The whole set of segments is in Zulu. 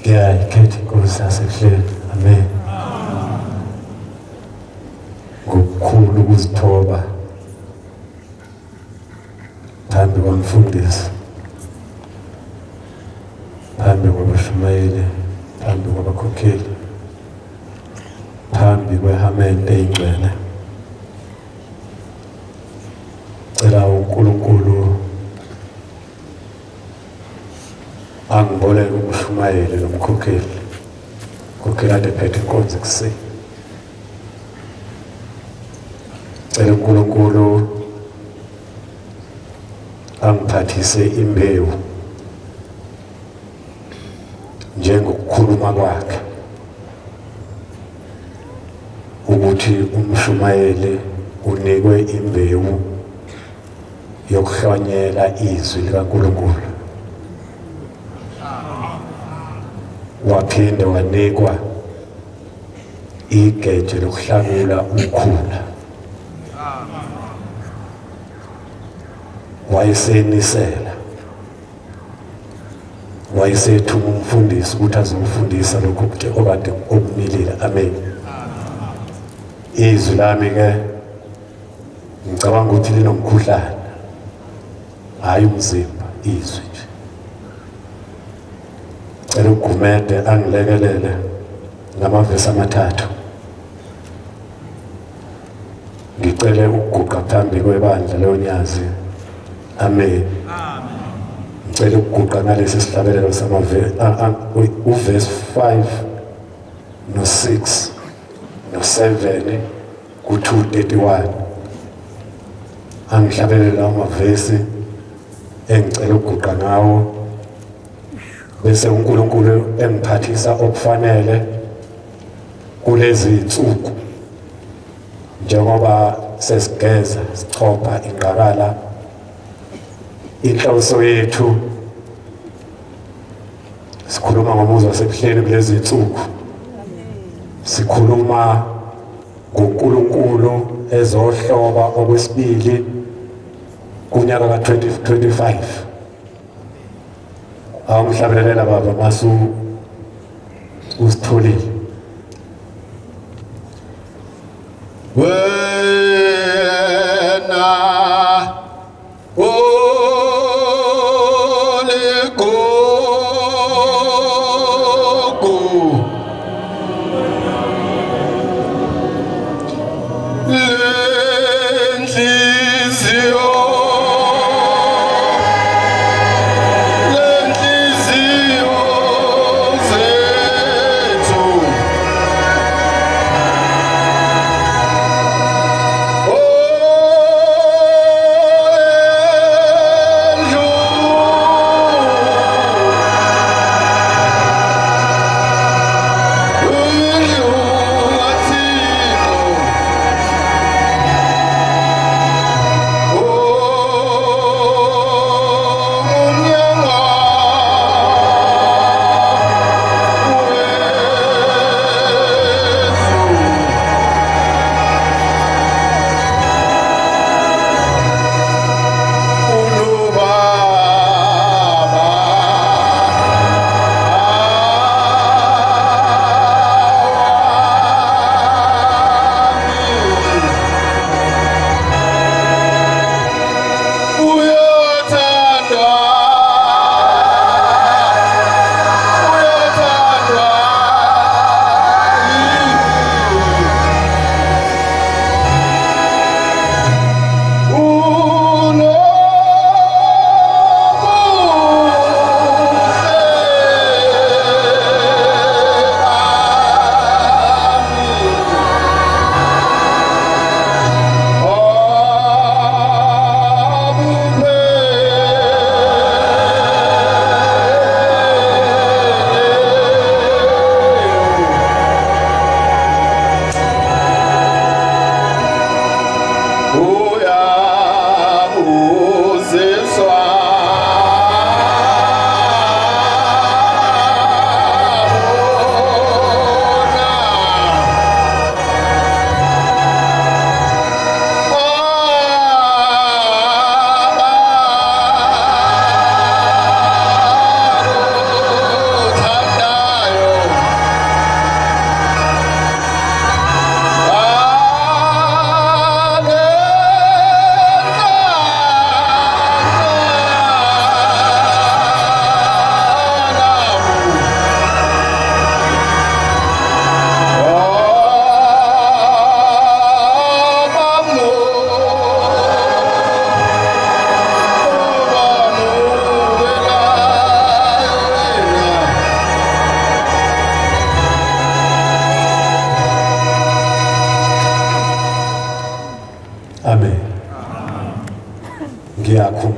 Ngiyayikhetha inkosi yasebuhleni. Amen. Ngokukhulu ukuzithoba phambi kwamfundisi, phambi kwabashumayeli, phambi kwabakhokheli, phambi kwehamente eyingcwele. Cela uNkulunkulu angiboleke umshumayeli nomkhokheli khokheli ade phethe inkonzo ekuseni. Cela uNkulunkulu angiphathise imbewu njengokukhuluma kwakhe ukuthi umshumayeli unikwe imbewu yokuhlwanyela izwi likaNkulunkulu waphinde wanikwa igeje lokuhlakula ukhula wayesenisela wayesethuma umfundisi ukuthi azomfundisa lokhu okade okumilile. Amen. Izwi lami ke ngicabanga ukuthi linomkhuhlane, hhayi umzimba, izwi nje. Cela uGumede angilekelele ngamavesi amathathu. Ngicele ukuguqa phambi kwebandla lonyazi. Amen. Ngicela ukuguqa ngalesi sihlabelelo samavesi uvesi 5 no 6 no 7 ku-231. Angihlabelele lawo mavesi engicela ukuguqa ngawo bese uNkulunkulu engiphathisa okufanele kulezi insuku njengoba sesigeza sichopha ingqakala. Inhloso yethu sikhuluma ngomuzi wasebuhleni kulezi insuku, sikhuluma ngoNkulunkulu ezohloba okwesibili kunyaka ka-2025. Awungihlabelelela baba masu usitholile. Wena oligugu lenhliziyo lenhliziyo zethu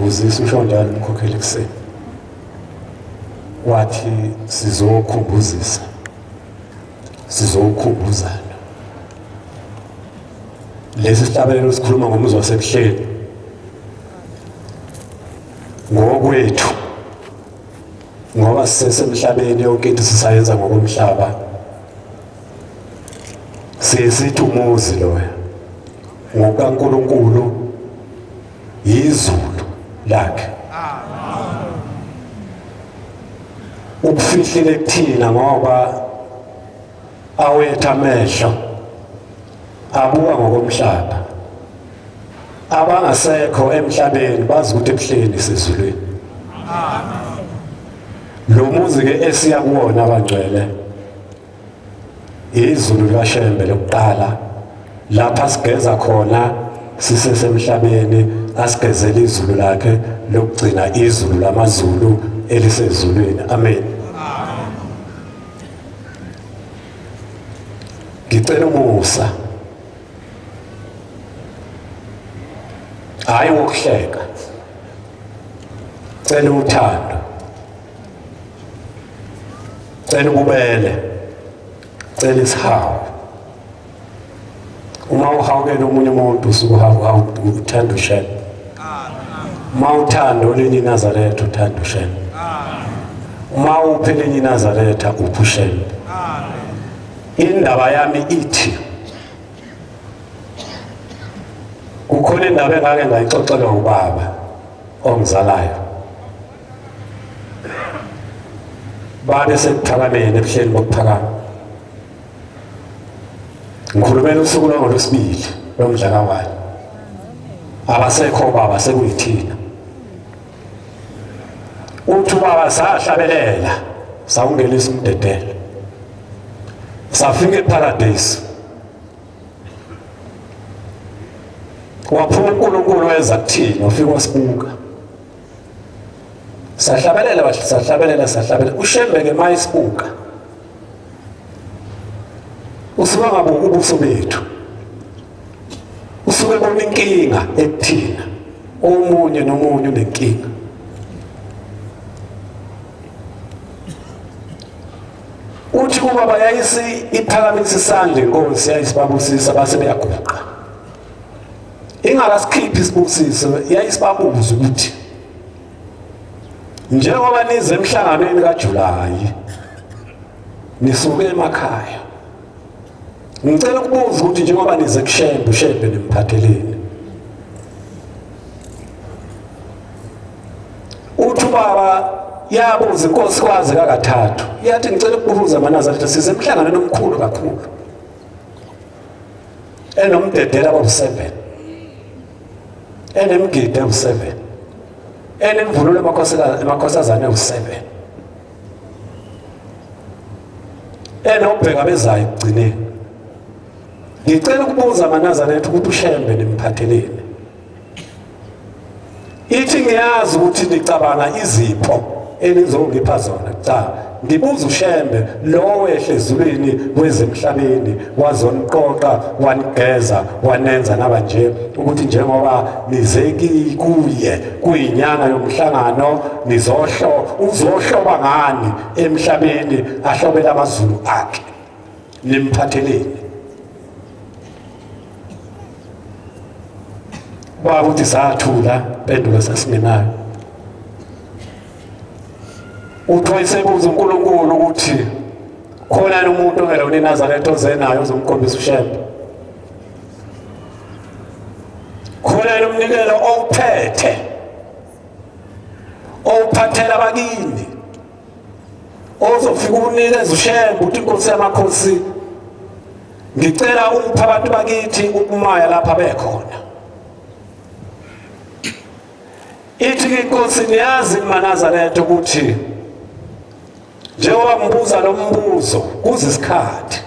Sizokhumbuzisa, usho njalo umkhokheli ekuseni. Wathi sizokhumbuzisa. Sizokhumbuzana. Lesi sihlabelelo sikhuluma ngomuzi wasebuhleni. Ngokwethu ngoba sisesemhlabeni yonke into sisayenza ngokomhlaba. Sithi umuzi loyo ngokaNkulunkulu yizulu lakhe. Ukufihlile kuthina ngoba awethu amehlo abuka ngokomhlaba. Abangasekho emhlabeni bazi ukuthi ebuhleni sezulwini. Lo muzi ke esiya kuwona abangcwele izulu likaShembe lokuqala lapha sigeza khona sisesemhlabeni asigezele izulu lakhe lokugcina izulu lamazulu elisezulwini. Amen. Ngicela umusa, hayi wokuhleka, cela uthando, cela ububele, cela isihawu. Uma uhawukela omunye umuntu usuke uthanda uShembe. Uma uthanda olinye iNazaretha uthanda uShembe. Uma uphe elinye iNazaretha upha uShembe. Indaba yami ithi kukhona indaba engake ngayixoxelwa ubaba ongizalayo. Babe sekuphakameni ebuhleni bokuphakama. Ngikhulumela usuku lwangolwesibili lomdlakawani. Abasekho baba sekuyithina. Uthi ubaba sahlabelela sawungenisa umdedelo. Safika eParadise. Waphuma uNkulunkulu weza kuthina wafika wasibuka. Sahlabelela sahlabelela sahlabelela uShembe ke mayisibuka. Usuke ngabuka ubuso bethu. Usuke bona inkinga ekuthina. Omunye nomunye unenkinga. Uthi ubaba yayisi iphakamisa isandla inkosi yayisibabusisa base beyaguqa. Ingakasikhiphi isibusiso yayisibabuza ukuthi njengoba nize emhlanganweni kaJulayi nisuke emakhaya, ngicela ukubuza ukuthi njengoba nize kuShembe, uShembe nimphatheleni? Uthi ubaba yabuza inkosi kwaze kakathathu, yathi ngicela ukubuza amaNazaretha, size emhlanganweni omkhulu kakhulu enomdedela bawu-7, enemgidi ewu-7, enemvunulo emakhosazane ewu-7, enobheka bezayo ekugcineni. Ngicela ukubuza amaNazaretha ukuthi uShembe nimphatheleni? Ithi ngiyazi ukuthi nicabanga izipho enizongipha zona. Cha, ngibuza uShembe lo wehle ezulwini wezemhlabeni wazoniqoqa wanigeza wanenza naba nje, ukuthi njengoba nize kuye kuyinyanga yomhlangano nizohlo uzohloba ngani emhlabeni ahlobele amazulu akhe, nimphatheleni? Baba uthi sathula, impendulo sasingenayo. Uthi wayesebuza uNkulunkulu ukuthi khona yini umuntu ongelona iNazaretha oze naye ozomkhombisa uShembe? Khona yini umnikelo owuphethe owuphathela abakini ozofika unikeze uShembe uthi inkosi yamakhosi ngicela upha abantu bakithi ukumaya lapha bekhona. Ithi inkosi niyazi maNazaretha ukuthi njengoba ngibuza lo mbuzo kuze isikhathi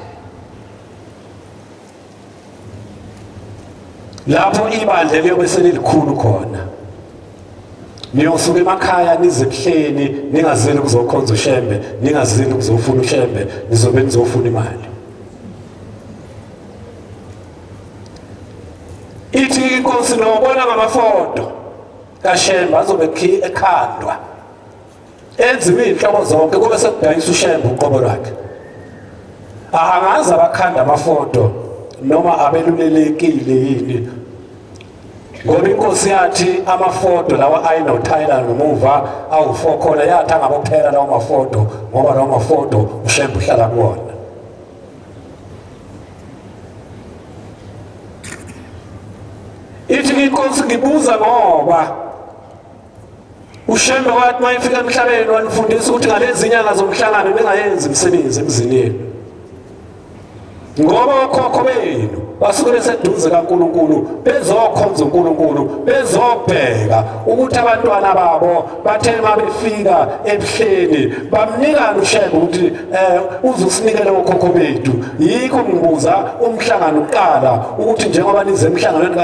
lapho ibandla liyobe selilikhulu khona, niyosuka emakhaya nize ebuhleni ningazeli ukuzokhonza uShembe, ningazeli ukuzofuna uShembe, nizobe nizofuna imali. Ithi inkosi nobona ngamafoto kaShembe azobe ekhandwa enziwe iy'nhlobo zonke kube sekudayisa uShembe uqobo lwakhe. Angazi abakhanda amafoto noma abelulelekile yini, ngoba inkosi yathi amafoto lawa ayinothayela ngemuva awu-4 khona, yathi angabophela lawo mafoto ngoba lawo mafoto uShembe uhlala kuwona. Ithi inkosi ngibuza ngoba uShembe wathi uma efika emhlabeni wanifundisa ukuthi ngalezi nyanga zomhlangano ningayenzi imisebenzi emzini yenu, ngoba okhokho benu basuke beseduze kaNkulunkulu bezokhonza uNkulunkulu, bezobheka ukuthi abantwana babo bathe uma befika ebuhleni bamnikani uShembe ukuthi uzosinikela okhokho bethu. Yikho ngibuza umhlangano kuqala ukuthi njengoba nize emhlanganweni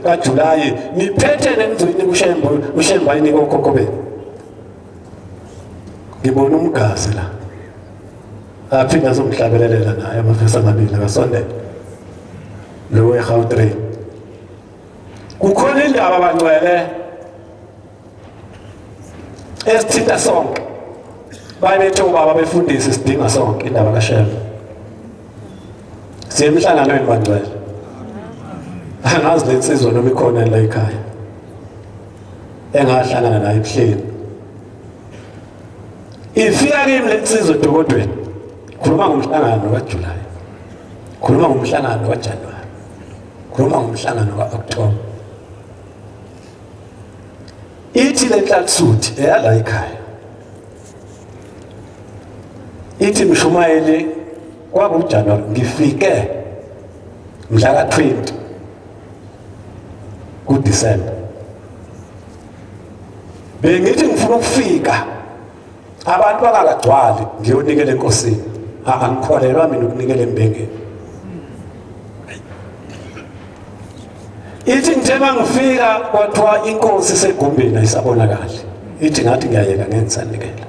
kaJulayi niphethe nenizoyinika uShembe, uShembe ayinike okhokho benu. Ngibona umgazi la aphinde azomhlabelelela naye amavesi amabili akasondele lo weGautrain. Kukhona indaba abangcwele esithinta sonke, bayebethe ubaba befundisi sidinga sonke indaba kaShembe. Siye emhlanganweni bangcwele, angazi le nsizwa noma ikhona la ekhaya engahlangana nayo ebuhleni. Ifika kimi le nsizwa edokodweni, khuluma ngomhlangano kaJulayi, khuluma ngomhlangano kaJanuwari, khuluma ngomhlangano ka-Okthoba. Ithi le nhlalisuthi eyala ekhaya, ithi mshumayeli kwakuJanuwari ngifike mhla ka-20 kuDisemba, bengithi ngifuna ukufika abantu bangakagcwali ngiyonikela enkosini. Angikholelwa mina ukunikela embengeni. Ithi ngithe mangifika kwathiwa inkosi isegumbini ayisabonakali. Ithi ngathi ngiyayeka ngengisanikela.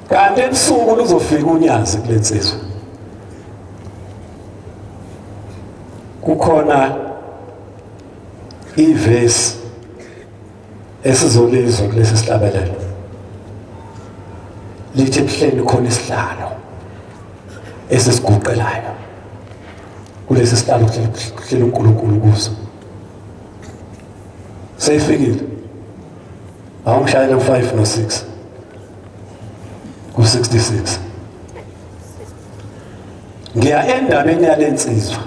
Kanti ebusuku luzofika unyazi kule nsizwa. Kukhona ivesi esizolizwa kulesi sihlabelelo, lithi ebuhleni khona isihlalo esisiguqelayo, kulesi sihlalo kuhleli uNkulunkulu kuso. Seyifikile, awungishayele ku-5 no-6 ku-66. Ngiya endabeni yale nsizwa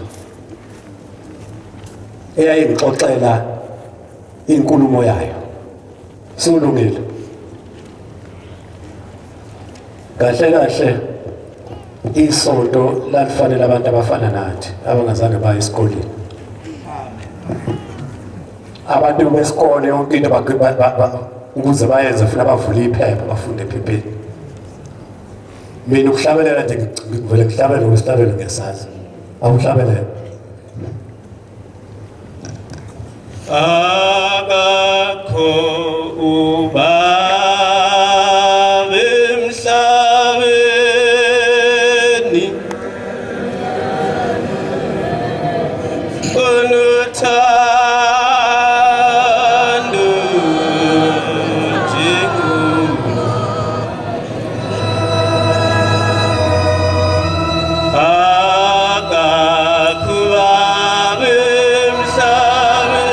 eyayingixoxela inkulumo yayo. Sulungile kahle kahle, isonto lalifanele abantu abafana nathi abangazange baye esikoleni. Abantu besikole yonke into ukuze bayenze funa bavule iphepha bafunde ephepheni. Mina ukuhlabelela nje ngivele ngihlabele ngoba isihlabelo ngiyasazi. Awuhlabelele. Akakho ubaba emhlabeni onothando njengoba akakho ubaba emhlabeni.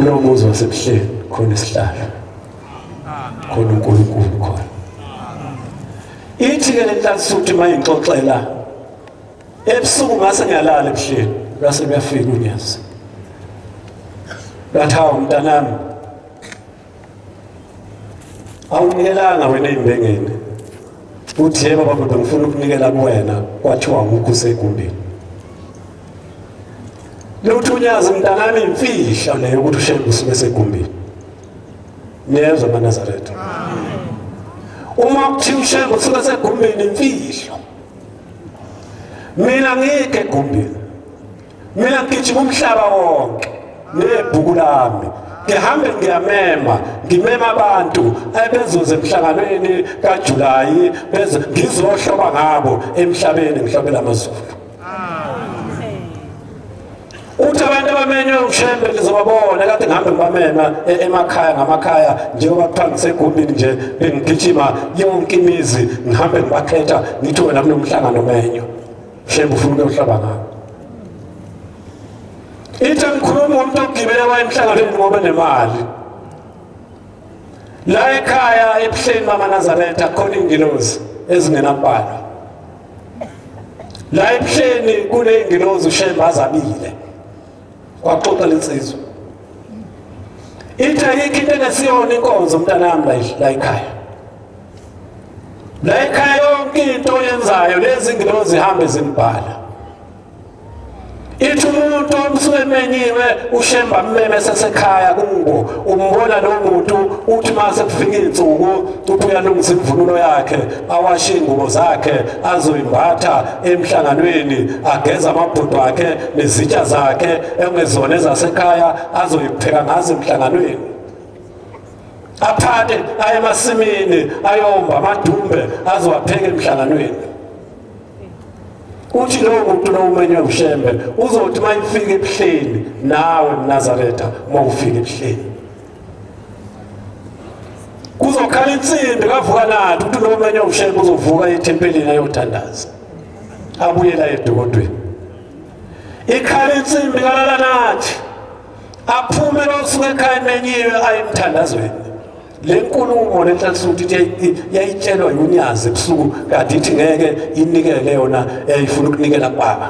Kulowo muzi wasebuhleni khona isihlalo, khona uNkulunkulu khona. Ithi ke lenhlansuthi mayingixoxela ebusuku ngase ngiyalala ebuhleni, lwase luyafika unyazi. Lwathi hawu mntanami, awunikelanga wena ey'mbengeni. Uthi yebo baba, bengifuna ukunikela kuwena, kwathiwa awukho usegumbini. Lutho unyazi mntanami, imfihlo leyo ukuthi uShembe usuke esegumbini. Niyezwa maNazaretha? Uma kuthiwa uShembe usuke esegumbini, imfihlo. Mina ngikho egumbini. Mina ngigijima umhlaba wonke nebhuku lami. Ngihambe ngiyamema, ngimema abantu ebezoze emhlanganweni kaJulayi, beze ngizohloba ngabo emhlabeni, ngihlobela amazulu. Uthi abantu abamenywe uShembe ngizobabona, kade ngihambe ngibamema emakhaya ngamakhaya, njengoba kuthiwa ngisegumbini nje bengigijima yonke imizi, ngihambe ngibakhetha, ngithi wena kunomhlangano menyo, Shembe ufuna ukuyohlaba ngawo. Ithi angikhulumi ngomuntu ogibele waye emhlanganweni ngoba enemali. La ekhaya ebuhleni bamaNazaretha khona iy'ngilozi ezingenakubhalwa. La ebuhleni kuney'ngilozi uShembe azabile. Kwaxoxa lensizwa. Ithi ayikho into engesiyona inkonzo mntanami la ekhaya. La ekhaya yonke into oyenzayo lezi ngilozi zihambe zimbhala. Ithi umuntu osuke emenyiwe uShemba mmeme sesekhaya kubo, umbona lo muntu uthi mase kufika izinsuku uthi uyalungisa imvunulo yakhe, awashe ingubo zakhe azoyimbatha emhlanganweni, ageza amabhudo akhe nezitsha zakhe engezona ezasekhaya azoyipheka ngazo emhlanganweni. Aphathe aye emasimini ayomba amadumbe azowapheka emhlanganweni. Uthi lowo muntu lo umenywe uShembe uzothi uma ifika ebuhleni nawe mNazaretha uma ufika ebuhleni kuzokhala insimbi kavuka nathi ukuthi lo umenywe uShembe uzovuka ethempelini ayothandaza abuyela edokodweni. Ikhala insimbi kalala nathi aphume lo usuke ekhaya emenyiwe aye emthandazweni. Le nkulumo lenhlansuthi ithi yayitshelwa yunyazi ebusuku kade ithi ngeke inikele yona eyifuna ukunikela kubaba.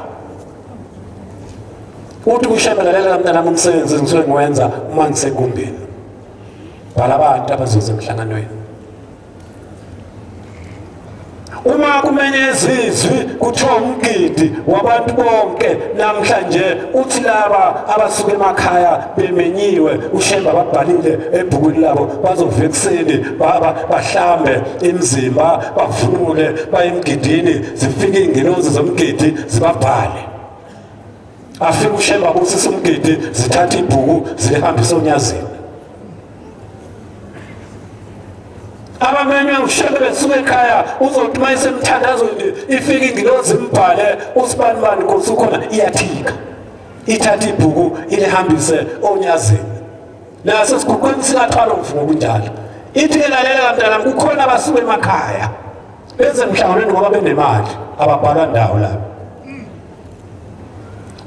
Uthi kuShembe lalela mntanami, umsebenzi engisuke ngiwenza uma ngisegumbini, bhala abantu abazoza emhlanganweni. Uma kumenyeza izwi kuthiwa umgidi wabantu bonke namhlanje, uthi laba abasuka emakhaya bemenyiwe uShembe ababhalile ebhukwini labo bazovuka ekuseni bahlambe imizimba bavunule baye emgidini, zifike iy'ngelozi zomgidi zibabhale. Afike uShembe abusise umgidi, zithathe ibhuku zilihambise onyazini. Abamenywe uShembe besuka ekhaya uzothi uma esemthandazweni ifike ingilozi imbhale usibanibani Nkosi ukhona, iyathika ithathe ibhuku ilihambise onyazini. Naso siguqweni sikathwala umvumo kunjalo. Ithi ke lalela mntanami, kukhona abasuka emakhaya beze emhlanganweni ngoba benemali, ababhalwa ndawo lapho.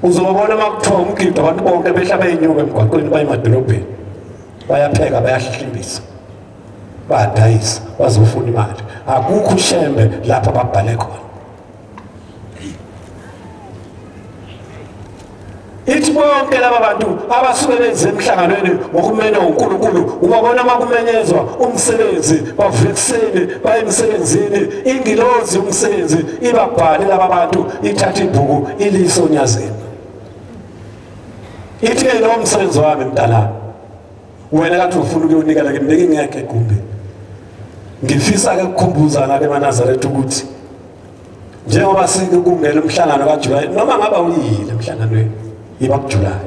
Uzobabona uma kuthiwa umgidi abantu bonke behla beyinyuka emgwaqweni baye emadolobheni, bayapheka, bayahlihlimbisa, bayadayisa, bazofuna imali. Akukho uShembe lapho ababhale khona. Ithi bonke laba bantu abasuke benze emhlanganweni ngokumele uNkulunkulu, ubabona uma kumenyezwa umsebenzi bavuka ekuseni baye emsebenzini, ingilozi umsebenzi ibabhale laba bantu, ithathe ibhuku ilise onyazini. Ithi ke lo msebenzi wami mntanami, wena kathi ufuna ukuyonikela kimi, bengingekho egumbini. Ngifisa ke ukukhumbuzana ke maNazaretha ukuthi njengoba sikungena umhlangano kaJulayi, noma ngaba uyile emhlanganweni, yiba kuJulayi.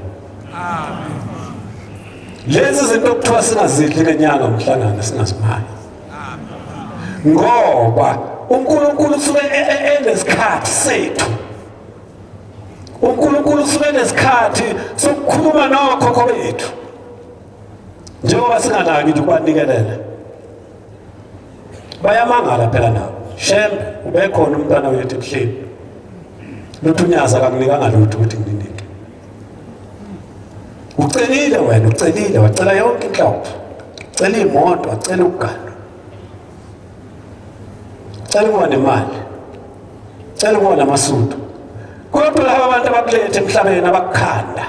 Lezi zinto okuthiwa singazidli ngenyanga umhlangano singazimali, ngoba uNkulunkulu usuke enesikhathi sethu. uNkulunkulu usuke enesikhathi sokukhuluma nokhokho bethu, njengoba singanaki nje ukubanikelela. Bayamangala phela nabo, Shembe ubekhona umntwana wethu ebuhleni, lutho unyazi akakunikanga lutho ukuthi nginike. Ucelile wena, ucelile, wacela yonke inhlobo. Cela imoto, wacela ukuganwa. Cela ukuba nemali. Cela ukuba namasudu. Kodwa laba bantu abakulethe emhlabeni abakukhanda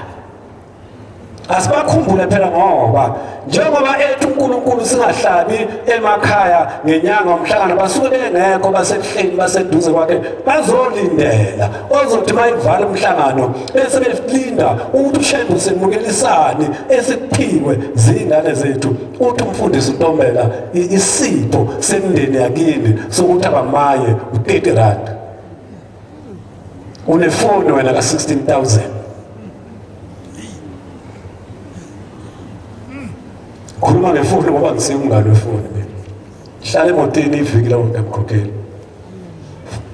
Asibakhumbule phela ngoba njengoba ethi uNkulunkulu singahlabi emakhaya ngenyanga umhlangano basuke bengekho basebuhleni baseduze kwakhe bazolindela ozothi mayivala umhlangano bese belinda ukuthi uShembe usemukelisani esikuphiwe zingane zethu uthi umfundisi uNtombela isipho semndeni yakini sokuthi abamaye u30 rand unefoni wena ka 16000 khuluma ngefoni ngoba ngisiye umngane wefoni mina hlala emotini iviki lonke mkhokheli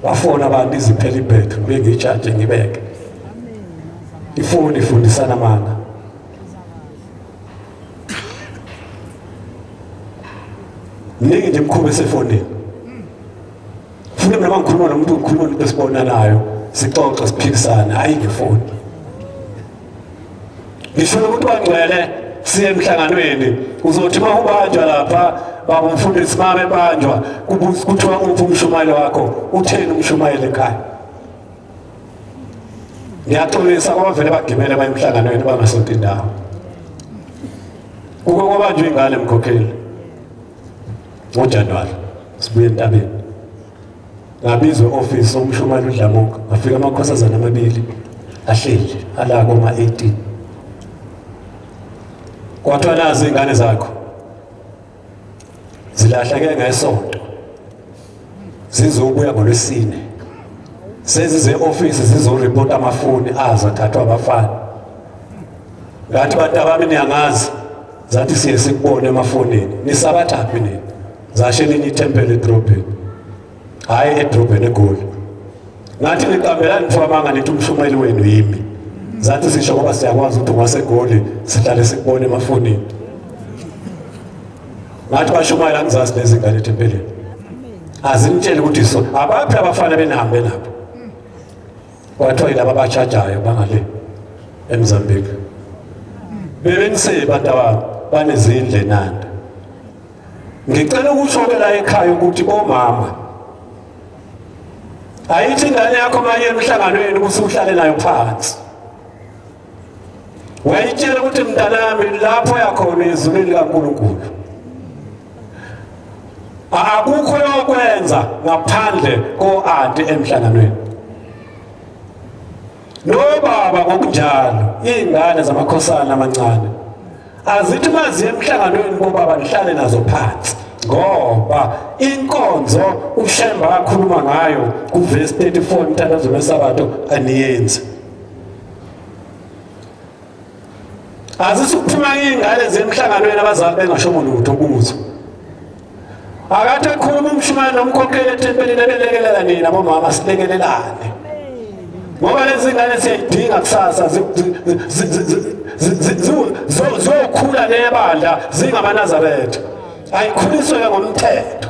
bafona abantu iziphela ibhetri ngibe ngiyitshaje ngibeke ifoni ifundisana amanga mningi nje imkhuba esefonini Funa mina ngikhuluma nomuntu ngikhuluma nomuntu esibonanayo sixoxe siphikisane hayi ngefoni. Ngifuna ukuthi bangcwele siye emhlanganweni uzothi uma ubanjwa lapha baba umfundisi mame banjwa kuthiwa uphi umshumayelo wakho utheni umshumayelo ekhaya ngiyaxolisa kwabavele bagibele baye emhlanganweni bangasonti indawo kuke kwabanjwa ingane mkhokheli ngoJanuwari sibuye entabeni ngabizwa e-ofisi umshumayeli uDlamuka ngafika amakhosazana amabili ahleli ala koma-18 kwathiwa nazi iy'ngane zakho zilahleke ngesonto zizobuya ngolwesine sezize e-ofisi zizoripota amafoni azo athathwa abafana ngathi bantabami niyangazi zathi siye sikubone emafonini nisabathaphi nini zasho elinye ithempeli edrobheni hhayi edrobheni egoli ngathi niqambelani mfo amanga nithi umshumayeli wenu yimi zathi sisho ngoba siyakwazi ukuthi ungasegoli sihlale sikubone emafonini ngathi bashumayela angizazi lezi ngane ethempelini azinitshele ukuthi so abaphi abafana benihambe nabo kwathiwa yilaba abatshajayo bangale eMozambique bebenise bantu abami banezindlu enanda ngicela ukusho-ke la ekhaya ukuthi bomama ayithi ingane yakho maye emhlanganweni ukuthi uhlale nayo phansi wayitshela ukuthi mntanami lapho yakhona ezulwini likaNkulunkulu akukho yokwenza ngaphandle ko-anti emhlanganweni nobaba ngokunjalo iy'ngane zamakhosana amancane azithi maziye emhlanganweni kobaba nihlale nazo phansi ngoba inkonzo uShemba akhuluma ngayo kuvesi 34 umthandazo wesabatho aniyenzi Azisukuphuma iy'ngane zemhlanganweni abazali bengasho lutho kuzo. Akathi ekhuluma umshumayeli nomkhokheli ethempelini ebelekelela nina bomama silekelelane. Ngoba lezi ngane siyayidinga kusasa ziyokhula nebandla zingamaNazaretha. Ayikhuliswe ngomthetho.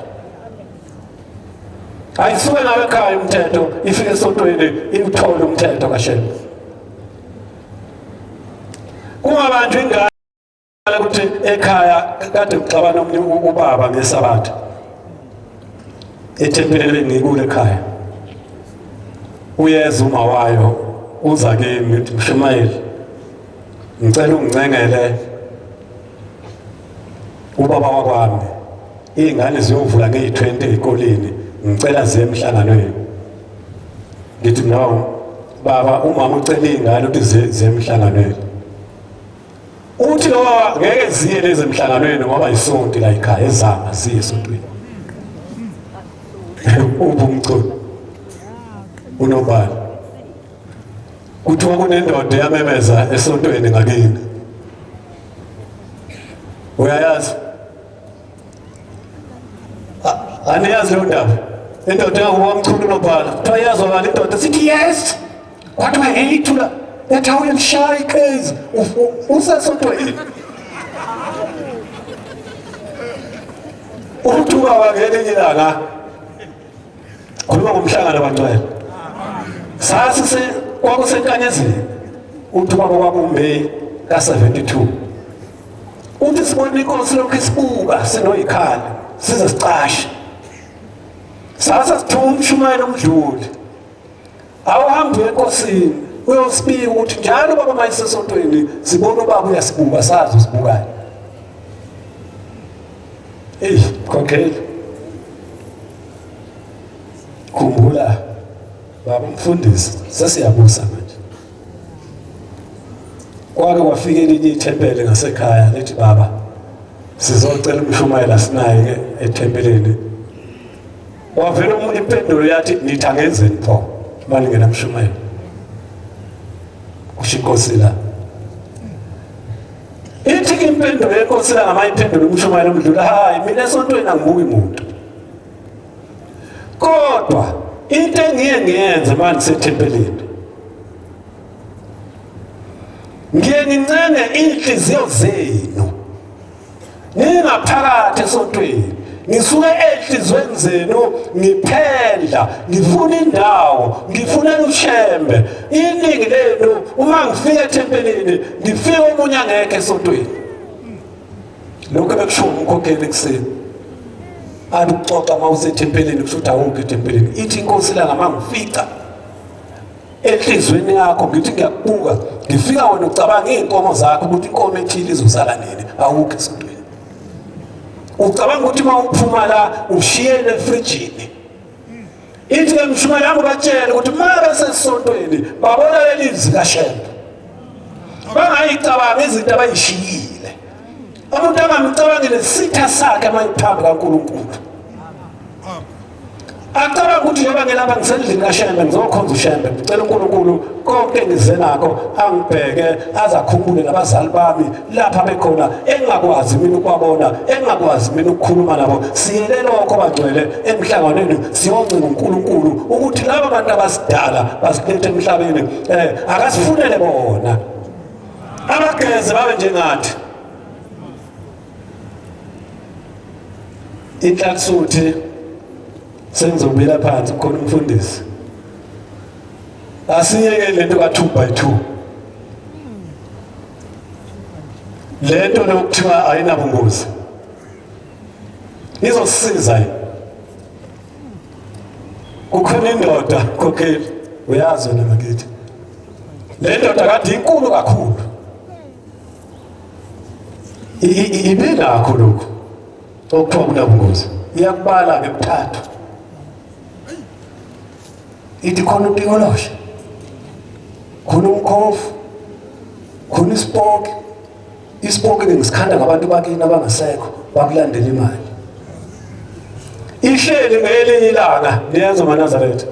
Ayisuke nawe ekhaya umthetho ifike esontweni iwuthole umthetho kaShembe. Kungabanjwa ingane ukuthi ekhaya kade kuxabana omunye ubaba ngesabatha ethempelini bengikule ekhaya uyeza uma wayo uza kimi uthi mshumayeli ngicela ungincengele ubaba wakwami iy'ngane ziyovula ngeyi-20 ey'koleni ngicela ziye emhlanganweni ngithi no baba umama ucela iy'ngane ukuthi ziye emhlanganweni uthi lo baba ngeke ziye lezi emhlanganweni ngoba isonto la ekhaya ezama ziye esontweni uphi umculo unobala kuthiwa kunendoda eyamemeza esontweni ngakini uyayazi Aniyazi leyo ndaba. Indoda yakuba mchunu nobhala. Kuthiwa iyazwakala indoda sithi yes. Kwathiwa hey thula. Yathi awuyalishaya iqezi. Usesontweni. Uthi ubaba ngelinye ilanga khuluma ngomhlangano bangcwele. Sasi se kwakusenkanyezini. Uthi ubaba kwakuMay ka-72. Uthi sibona inkosi lokhu isibuka sinoyikhali size sicashe. Sasa sithuka umshumayelo umdluli. Awuhambe uye enkosini uyosibika ukuthi njalo baba mayisesontweni sibona ubaba uyasibuka sazi usibukayo. Eyi, khokheli. Khumbula baba umfundisi sesiyabusa manje. Kwake kwafika elinye ithempeli ngasekhaya lithi baba sizocela umshumayela sinaye ke ethempelini. Wavela umuntu impendulo yathi nithi angenzeni pho manje ngenamshumayela. Kusho inkosi la. Ithi ke impendulo yenkosi la ngamayiphendula umshumayela umdlula hayi mina esontweni angibuki muntu. Kodwa into engiye ngiyenze manje sethempelini ngiye ngincenge inhliziyo zenu ningaphakathi esontweni ngisuke enhlizweni zenu ngiphendla ngifuna indawo ngifunela ushembe iningi lenu uma ngifika ethempelini ngifika omunye angekho esontweni lokho bekusho umkhokheli ekuseni athi ukuxoxa uma usethempelini kusho ukuthi awukho ethempelini ithi inkosi langa uma ngifica enhliziyweni yakho ngithi ngiyakubuka ngifika wena ucabanga iy'nkomo zakho ukuthi inkomo ethile izozala nini awukho esontweni ucabanga ukuthi uma uphuma la ushiyele efrijini ithi ke mshumayeli yami batshele ukuthi uma besesontweni babona leli zwi kashembe bangayicabanga izinto abayishiyile umuntu angamcabangile sitha sakhe uma iphambi kaNkulunkulu Acabanga ukuthi njengoba ngilapha ngisendlini kaShembe ngizokhonza uShembe ngicela uNkulunkulu konke engize nakho angibheke aze akhumbule nabazali bami lapha bekhona engingakwazi mina ukubabona engingakwazi mina ukukhuluma nabo siyele lokho bangcwele emhlanganweni siyoncenga uNkulunkulu ukuthi laba bantu abasidala basilethe emhlabeni eh akasifunele bona abageze babe njengathi inhlansuthi sengizobuyela phansi khona umfundisi asiyeke lento ka 2 by 2 lento lokuthiwa ayinabungozi izosiza yini kukhona indoda khokheli uyazi wena bakithi le ndoda kade inkulu kakhulu ibinakho lokhu okuthiwa kunabungozi iyakubala ke kuthathu ithi khona utikoloshe khona umkhovu khona isipoki isipoki bengisikhanda ngabantu bakini abangasekho bakulandela imali ihleli ngelinye ilanga niyenza manazaretha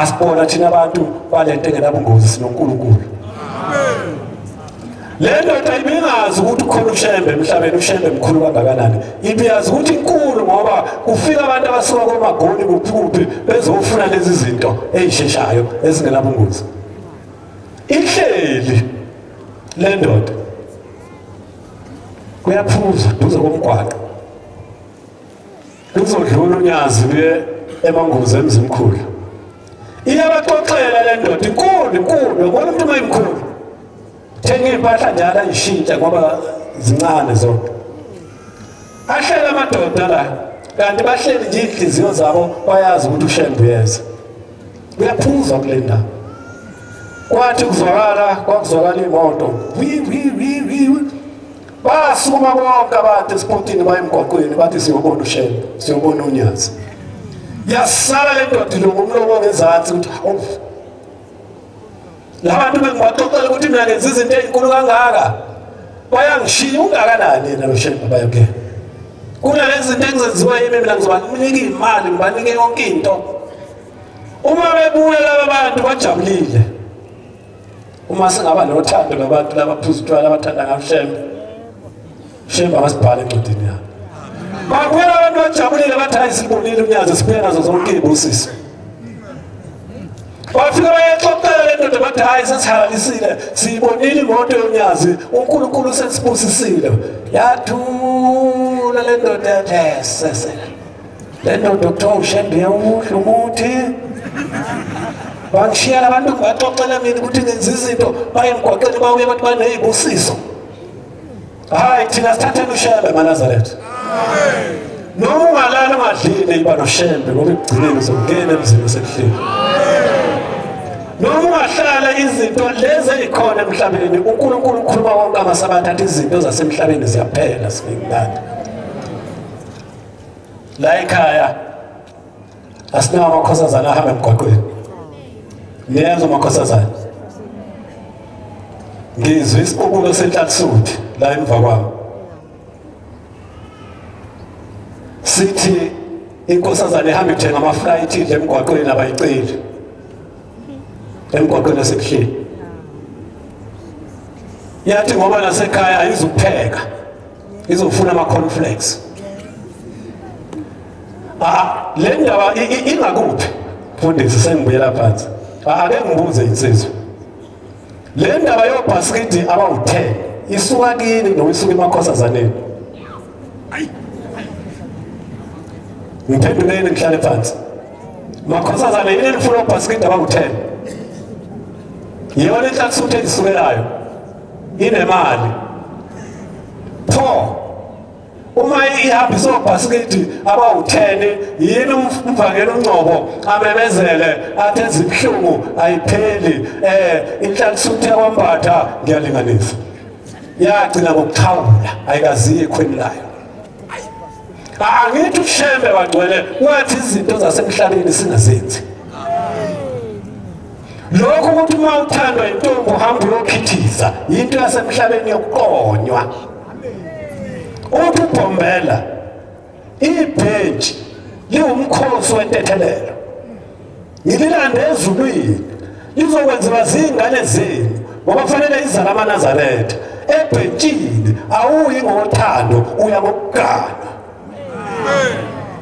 asibona thina abantu balento engenabungozi sinoNkulunkulu le ndoda ibingazi ukuthi ukhona ushembe emhlabeni ushembe mkhulu kangakanani ibiyazi ukuthi inkulu ngoba kufika abantu abasuka komagoli kuphi kuphi bezofuna lezi zinto eyisheshayo ezingenabungozi ihleli le ndoda kuyaphuza duze komgwaqo kuzodlula unyazi luye emanguzi emzimkhulu iyabaxoxela le ndoda inkulu inkulu yabona umuntu uma imkhulu thenga iy'mpahla njalo ayishintsha ngoba zincane zonke ahlele amadoda la kanti bahleli nje iy'nhliziyo zabo bayazi ukuthi ushembe uyeza kuyaphuzwa kule ndawo kwathi kuzwakala kwakuzwakala imoto wi wi wi wi basukuma bonke abantu esipotini baye emgwaqweni bathi siyobona ushembe siyobona unyazi yasala le ndoda ilunga umlomo ngezansi ukuthi hawu labantu bengibaxoxela ukuthi mina ngenza izinto ezinkulu kangaka bayangishiya ungakanani yena lo shembe bayokena kunalezi zinto engizenziwa yimi mina ngizobanika imali ngibanike yonke into uma bebuya laba bantu bajabulile uma singaba nothando labantu labaphuza utshwala abathanda ngashembe shembe abasibhale encwadini yabo babuya abantu bajabulile bathi hayi sibonile unyazi sibuye nazo zonke iy'busiso bafika bayexoxela le ndoda bathi hhayi sesihalalisile siyibonile imoto yonyazi unkulunkulu sesibusisile yathula le ndoda yathi sesele le ndoda kuthiwa ushembe umuhle umuthi. Bangishiya labantu ngibaxoxela mina ukuthi ngenza izinto, baye emgwaqeni bawuye bathi banezibusiso. Hayi, thina sithatheni uShembe emaNazaretha. Noma ungalala ungadlile, iba noShembe, ngoba ekugcineni uzongena emzini osekuhleni. Noma ungahlala, izinto lezi ezikhona emhlabeni, uNkulunkulu ukhuluma konke amasabatha, athi izinto zasemhlabeni ziyaphela. Sibingani la ekhaya, asinawo amakhosazana ahamba emgwaqweni. Niyezwa amakhosazana, ngizwe isiqubulo senhlalisuthi la emva kwami sithi inkosazana ihamba ithenga ama-flight, idle emgwaqweni, abayiceli emgwaqweni esekuhleni. Yathi ngoba nasekhaya ayizukupheka, izofuna ama-cornflakes. Ah, le ndaba ingakuphi, mfundisi? Sengibuyela phansi. Ake ngibuze insizwa, le ndaba yobhasikidi abawu-10 isuka kini noma isuka emakhosazaneni? Ngiphenduleni, ngihlale phansi. Makhosazane, yini enifuna obhasikidi abawu-10? Yiyona inhlalisuthi ezisukelayo inemali pho? Uma ihambisa obhasikidi abawu-10, yini umvangeli uNgcobo amemezele athi ezibuhlungu ayipheli, inhlalisuthi yakwambatha ngiyalinganisa, yagcina ngokuxhawula, ayikaziye ekhweni layo? Angithi uShembe wagcwele wathi izinto zasemhlabeni singazenzi. Lokho ukuthi uma uthandwa intombi uhamba uyokhithiza, into yasemhlabeni yokuqonywa. Uthi ubhombela ibhentshi liwumkhosi wentethelelo, ngililande ezulwini, lizokwenziwa zingane zenu ngoba fanele izala amaNazaretha. Ebhentshini awuyi ngothando, uya ngokugana.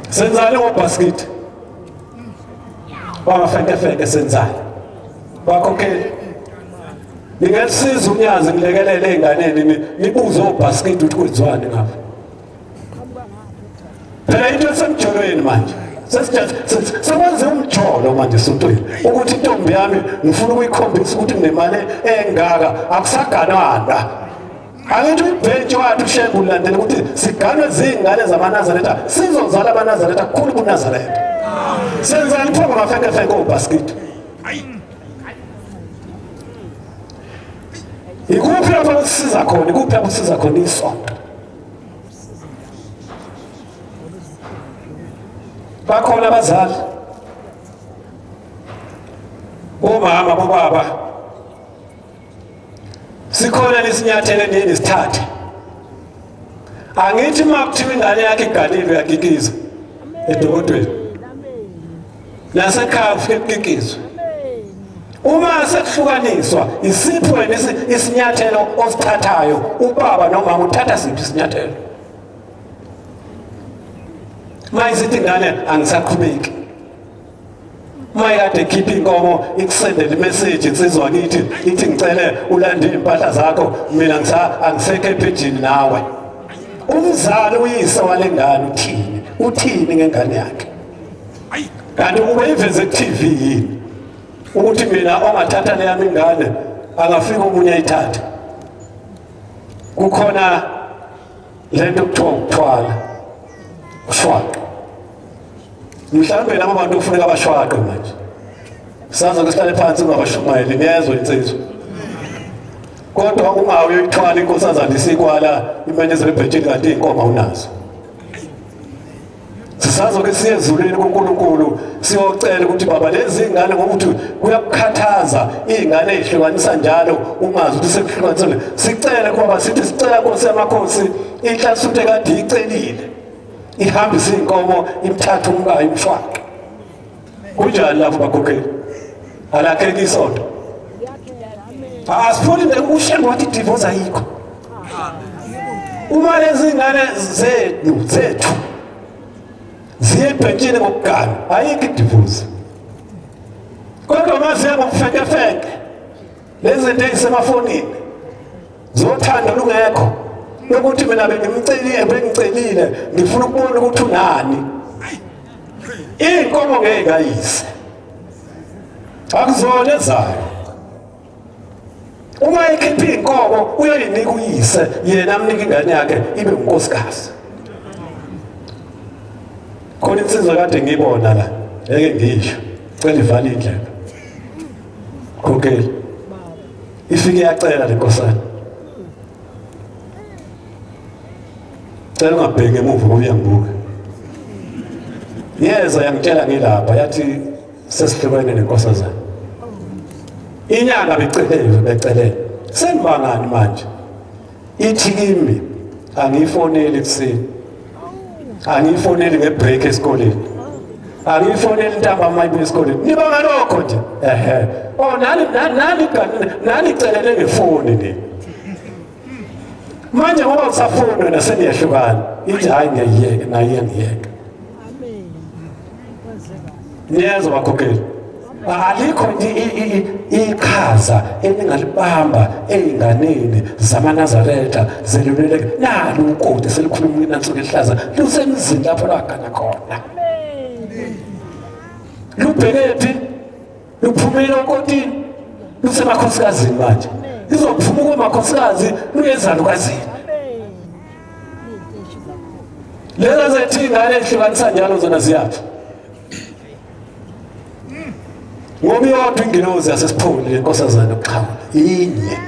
Senzani ngobhasikidi bangafekefeke? Senzani, bakhokheli? Ningelisiza unyazi, nilekelele ey'nganeni, nibuze obhasikidi ukuthi kwenziwani ngapha. Phela into esemjolweni manje, sekwenze umjolo manje esontweni ukuthi intombi yami ngifuna ukuyikhombisa ukuthi nginemali engaka. Akusaganwana. Angithi uyibhentshi wathi uShembe ulandela ukuthi siganwe ziy'ngane zamaNazaretha, sizozala amaNazaretha kukhulu kuNazaretha. Senzani pho ngamafekefeke obhasikidi? Ikuphi lapho kusisiza khona? Ikuphi lapho kusiza khona isonto? Bakhona abazali, bomama, bobaba, sikhona lesinyathelo nini sithathe? Angithi uma kuthiwa ingane yakhe iganile, uyakikiza edokodweni, nasekhaya kufike kukikizwe. Uma sekuhlukaniswa, isiphi wena isinyathelo osithathayo? Ubaba nomama uthatha siphi isinyathelo uma isithi ingane angisaqhubeki? Uma ikade ikhipha inkomo, ikusendele imeseji insizwa kithi, ithi ngicele ulande iy'mpahla zakho, mina angisekho ephejini nawe. Umzali, uyise wale ngane, uthini? Uthini ngengane yakhe? Kanti ube iveze ku-TV yini ukuthi mina ongathatha leyami ingane angafika omunye ayithathe? Kukhona lento kuthiwa ukuthwala, ushwaqa. Mhlawumbe labo bantu kufuneka bashwaqe manje. Saze kusihlale phansi ungabashumayeli, niyezwa insizwa. Kodwa ungawe uyoyithwala inkosazana isikwala imenezele ebhentshini, kanti iy'nkomo awunazo. Sisazoke siye ezulwini kuNkulunkulu siyocela ukuthi baba, lezi ingane, ngokuthi kuyakukhathaza iy'ngane ey'hlukanisa njalo, ungazi ukuthi sekuhlukanisele. Sicele kubaba, sithi sicela Nkosi yamakhosi, inhlasuthe kade iyicelile ihambise iy'nkomo, imthathe umkayo, imshwaqe. Kunjani lapho, bakhokheli? Alakheki isonto. Asifuni uShembe wathi divorce ayikho. Uma lezi ngane zenu, zethu, ziye ebhentshini ngokugana, ayikho idivorce. Kodwa uma ziya ngokufekefeke, lezi zinto ey'semafonini zothando lungekho, lokuthi mina bengimcelile, bengicelile, ngifuna ukubona ukuthi unani, iy'nkomo ngeke kayise. Akuzona ezayo. Uma ekhipha inkomo uyoyinika uyise, yena amnika ingane yakhe ibe unkosikazi. Khona insizwa kade ngiyibona la, ngeke ngisho. Cela ivale indlebe. Khokheli. Ifike yacela le nkosana. Cela ungabheki emuva ngoba uyangibuka. Yeza yangitshela ngilapha yathi sesihlukene nenkosazana. Inyanga becelele becelele. Senibangani manje? Ithi kimi angiyifoneli ekuseni. Angiyifoneli ngebreak esikoleni. Angiyifoneli ntambama mayibuya esikoleni. Nibanga lokho nje. Ehhe. Oh nani nani nani celele ngefoni nini. Manje ngoba usafuna wena seniyehlukana. Ithi hayi ngiyayiyeka naye iyangiyeka. Niyezwa bakhokheli. Alikho nje iqhaza eningalibamba ezinganeni zamaNazaretha zeluleleke nalo ukoti selikhuluma inansuku ehlaza lusemzini lapho lwagana khona. Lubhekephi? Luphumile okotini lusemakhosikazi manje. Lizophuma kumakhosikazi luyezalukazini. Leza zethu ingane ehlukanisa njalo zona ziyaphi? Ngoba iyodwa ingilozi yasesipholi lenkosazana yokuxhawula inye.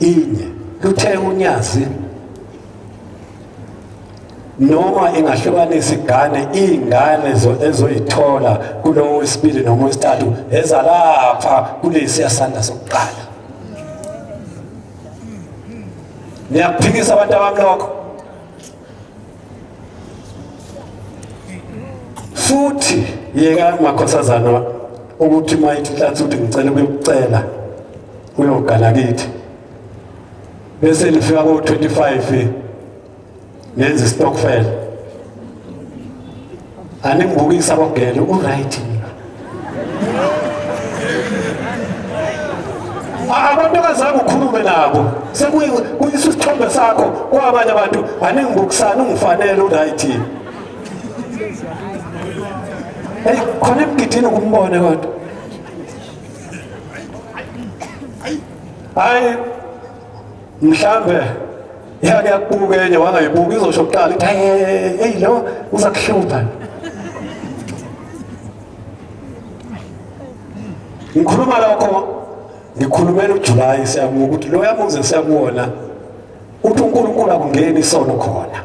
Inye. Luthe unyazi noma ingahlukanisa igane iy'ngane ezoyithola kulowo wesibili noma wesithathu ezalapha kulesiya sandla sokuqala. Niyakuphikisa abantu abami lokho? Futhi yeka makhosazana ukuthi uma ithi hlansi ukuthi ngicela ukuyokucela uyogana kithi bese lifika ko-25 nenza istokfela aningibukisa abogele uright abantu abazange ukhulume nabo sekuyisa isithombe sakho kwabanye abantu aningibukisani ungifanele uright hey khona emgidini ukumbone kodwa hayi mhlambe yake yakubuka enye wangayibuka izosho kuqala ithi hey hey lo uza kuhlupha ngikhuluma lokho ngikhulumela uJuly siyabuka ukuthi lo yamuze siyakuwona uthi uNkulunkulu akungeni isono khona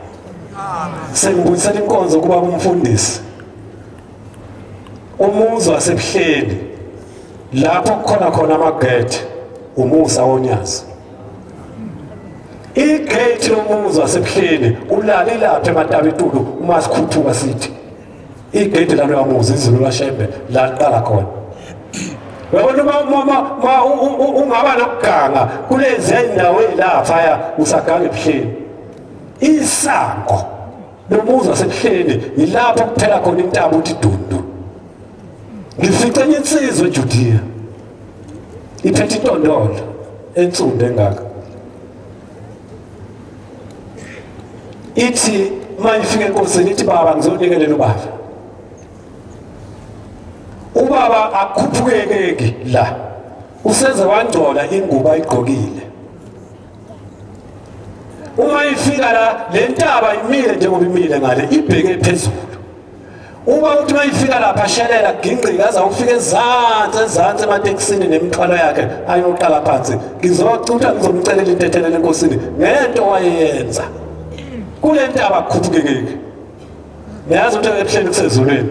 sengibuyisela inkonzo kuba umfundisi umuzi wasebuhleni lapho kukhona khona amagede umusa wonyazi igate lomuzi wasebuhleni ulale lapha ematabetulu uma sikhuthuka sithi igate laloya muzi izulu lashembe laqala khona uyabona uma ungaba nokuganga kulezi ndawo ezilaphaya usaganga ebuhleni isango lomuzi wasebuhleni yilapho kuphela khona intaba uthi dundu ngifice enye insizwa eJudiya iphethe intondolo ensundu engaka ithi uma ifika enkosini ithi baba ngizonikelela ubaba ubaba akhuphukekeki la useze wangcola ingubo ayigqokile uma ifika la le ntaba imile njengoba imile ngale ibheke phezulu uma uthi uma ifika lapha shelela gingqika aze ufike ezansi ezansi ematekisini nemithwalo yakhe ayoqala phansi ngizocutha ngizomcelela intethelelo enkosini ngento wayeyenza kule ntaba kukhuphukekeki niyazi ukuthi ebuhleni kusezulwini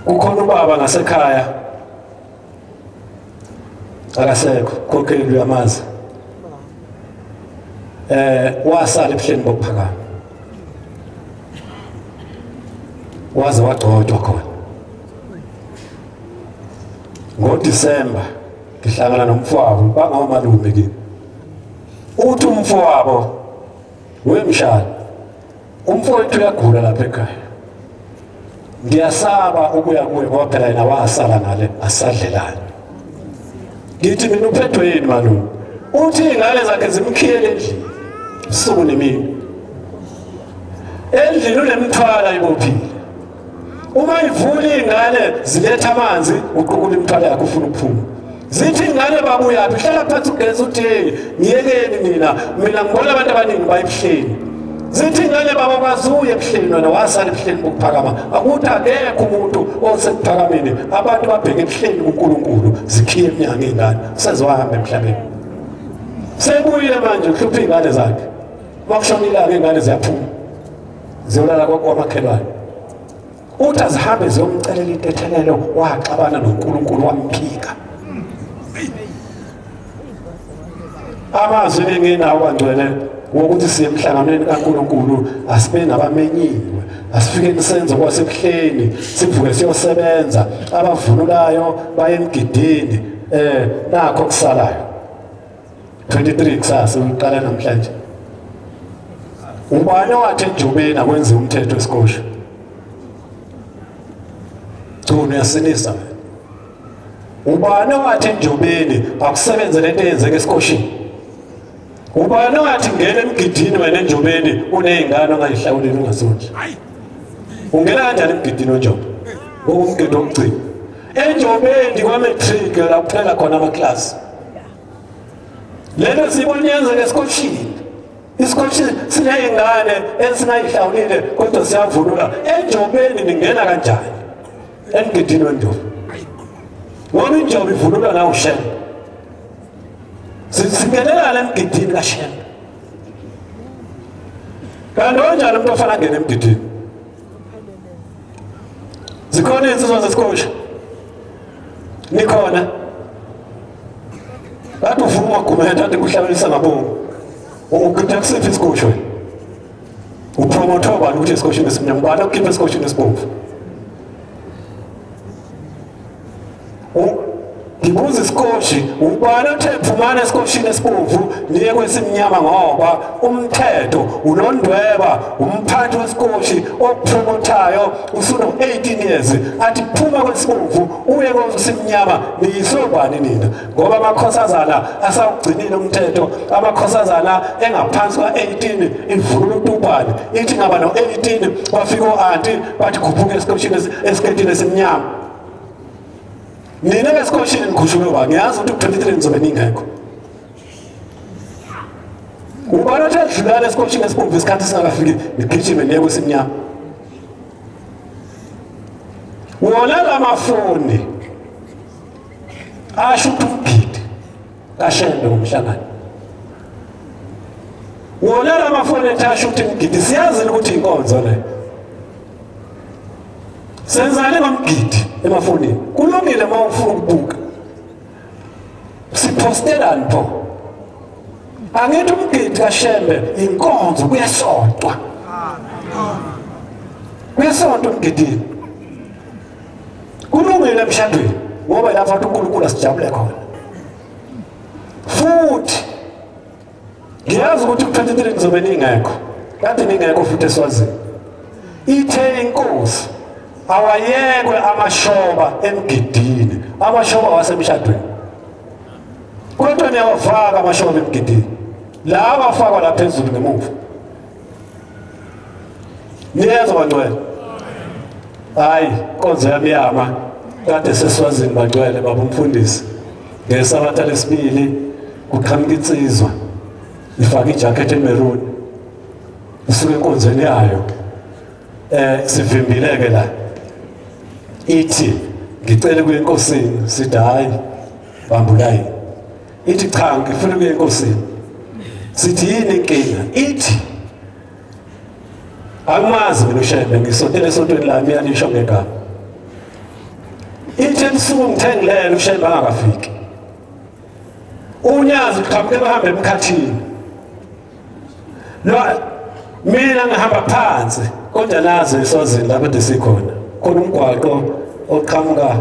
kukhona ubaba ngasekhaya akasekho khokheli uyamazi eh wasala ebuhleni bokuphakama waze wagcotshwa khona ngoDisemba ngihlangana nomfowabo bangomalume kimi uthi umfowabo wemshana umfowethu uyagula lapha ekhaya ngiyasaba ukuya kuye ngoba phela yena wasala ngale asadlelani ngithi mina uphethwe yini malume uthi iy'ngane zakhe zimkhiyele endlini usuku nemini endlini unemithwala ibophile. Uma ivula iy'ngane ziletha amanzi, uqukula imithwalo yakho ufuna ukuphuma. Zithi iy'ngane babuyaphi, hlala phansi ugeza uthi ngiyekeni nina, mina ngibona abantu abaningi bayebuhleni. Zithi iy'ngane baba kwazuye ebuhleni wena wasala ebuhleni bokuphakama. Akuthi akekho umuntu osekuphakameni, abantu babheke ebuhleni kuNkulunkulu, zikhiye emnyango iy'ngane, usezohamba emhlabeni. Sebuyile manje uhlupha iy'ngane zakhe. Uma kushona ilanga iy'ngane ziyaphuma ziyolala kwamakhelwane. Uthi azihambe ziyomcelela intethelelo, waxabana noNkulunkulu wamphika. Amazwi enginawo bangcwele wokuthi siye emhlanganweni kaNkulunkulu, asibe nabamenyiwe, asifikeni senze kwasebuhleni, sivuke siyosebenza, abavunulayo baye emgidini, nakho kusalayo. 23 kusasa uqala namhlanje. Ubani owathi enjubeni akwenziwe umthetho esikosha? Cha, uyasinisa. Ubani owathi enjubeni akusebenze lento eyenzeka esikoshini? Ubani owathi ngena emgidini wena enjubeni uney'ngane ongayihlawuleli ungazondli? Ungena kanjani emgidini wenjobe? Ngokumgidi wokugcina. Enjobeni kwa-matric la kuphela khona amaklasi. Lento siyibona yenzeka esikoshini. Isikotshi siney'ngane esingayihlawulile kodwa siyavunula. Enjobeni ningena kanjani emgidini wenjobe? Ngoba injobe ivunulwa nawu Shembe. Singenelana emgidini kaShembe. Kanti onjani umuntu ofana angene emgidini? Zikhona izinsizwa zesikosha? Nikhona? Kade uvuma umagumede ade kuhlabelisa ngabomu. Ugida kusiphi isikosha wena? Upromothe ubani ukuthi esikoshini esimnyama? Ubani okukhipha esikoshini esibomvu? Ngibuza isikoshi, ubani othe phumani esikoshini esibomvu niye kwesimnyama? Ngoba umthetho unondweba, umphathi wesikoshi okupromothayo usuno-18 years athi phuma kwesibomvu uye kwesimnyama. Niyisobani nina? Ngoba amakhosazana asawugcinile umthetho, amakhosazana engaphansi kwa-18 ivunula utubane, ithi ngaba no-18 bafika o-anti bathi khuphuka esikoshini esiketini esimnyama. Nina besikoshini nikhushulwe ba, ngiyazi ukuthi ku-23 nizobe ningekho. Ubani othe dlulana esikoshini esibomvu isikhathi singakafiki nigijime niye kwesimnyama? Wona lamafoni asho ukuthi umgidi kaShembe ngomhlangano. Wona lamafoni ethi asho ukuthi umgidi, siyazi ukuthi inkonzo le. Senzani ngomgidi emafonini? Kulungile uma ufuna ukubuka. Sipostelani pho? Angithi umgidi kaShembe inkonzo, kuyasontwa. Kuyasontwa emgidini. Kulungile emshadweni ngoba lapho athi uNkulunkulu asijabule khona. Futhi ngiyazi ukuthi ku-23 nizobe ningekho, kade ningekho futhi eSwazini. Ithe inkosi awayekwe amashoba emgidini, amashoba wasemshadweni. Kodwa niyawafaka amashoba emgidini, lawa afakwa la phezulu ngemuva. Niyezwa bangcwele? Hayi, inkonzo yami yama kade seswazini bangcwele, baba umfundisi. Ngesabatha lesibili kuqhamuka insizwa ifake ijacket emeruni isuke enkonzweni yayo, sivimbileke la, ithi ngicela kuye enkosini. Sithi hayi, bambulayi. Ithi cha, ngifuna kuye enkosini. Sithi yini inkinga? Ithi angimazi mina uShembe, ngisontele esontweni lami, yalisho ngegama. Ithi ebusuku ngithe ngilele uShembe angakafiki, unyazi uqhamuke bahambe emkhathini lo, mina ngihamba phansi. Kodwa nazi eSwazini lapho ade sikhona khona umgwaqo oqhamuka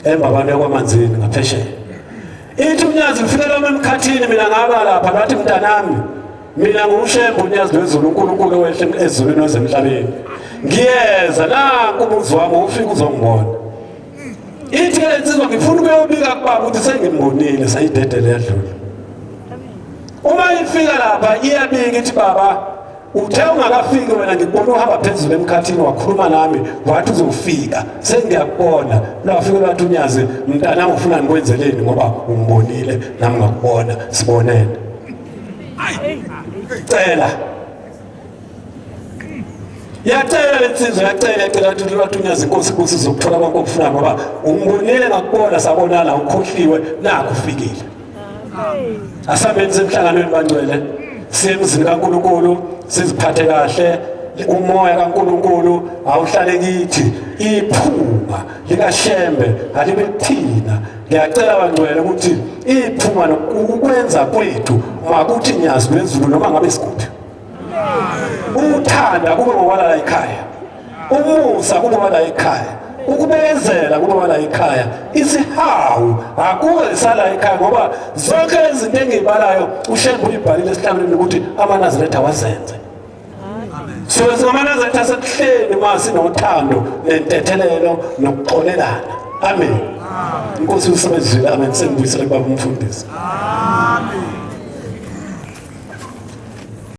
embabane kwamanzini ngaphesheya. Ithi unyazi ngifike lami emkhathini, mina ngaba lapha, ngathi mntanami, mina nguShembe unyazi lwezulu, uNkulunkulu owehle ezulwini wezemhlabeni, ngiyeza, nanku umuzi wami, ufike uzongibona. Ithi le nsizwa ngifuna ukuyobika kubaba ukuthi sengimbonile. Sayidedele yadlula. Uma ifika lapha iyabika, ithi baba Uthe ungakafiki wena ngikubona uhamba phezulu emkhathini wakhuluma nami wathi uzofika sengiyakubona lwafike lwathi unyazi mntanami ufuna ngikwenzeleni ngoba ungibonile nami ngakubona sibonene cela yacela lensizwa yacela yacela athi lwathi unyazi inkosi kusi uzokuthola konke okufunayo ngoba ungibonile ngakubona sabonana ukhohliwe nakho ufikile Asambeni semhlanganweni bangcwele siye emzini kaNkulunkulu siziphathe kahle umoya kaNkulunkulu awuhlale kithi iphunga likaShembe alibe kuthina ngiyacela bangcwele ukuthi iphunga ukwenza kwethu makuthi nyazi lwezulu noma ngabe sikuphi Uthanda kube ngokwala ekhaya. Umusa kube wala ekhaya. Ukubekezela kube wala ekhaya. Isihawu akuke sala ekhaya ngoba zonke izinto engiyibalayo uShembe uyibhalile esihlalweni ukuthi amaNazaretha wazenze. So singamaNazaretha sekuhleni uma sinothando nentethelelo nokuxolelana. Amen. Inkosi usebenzile amen sengibuyisele kubaba umfundisi. Amen.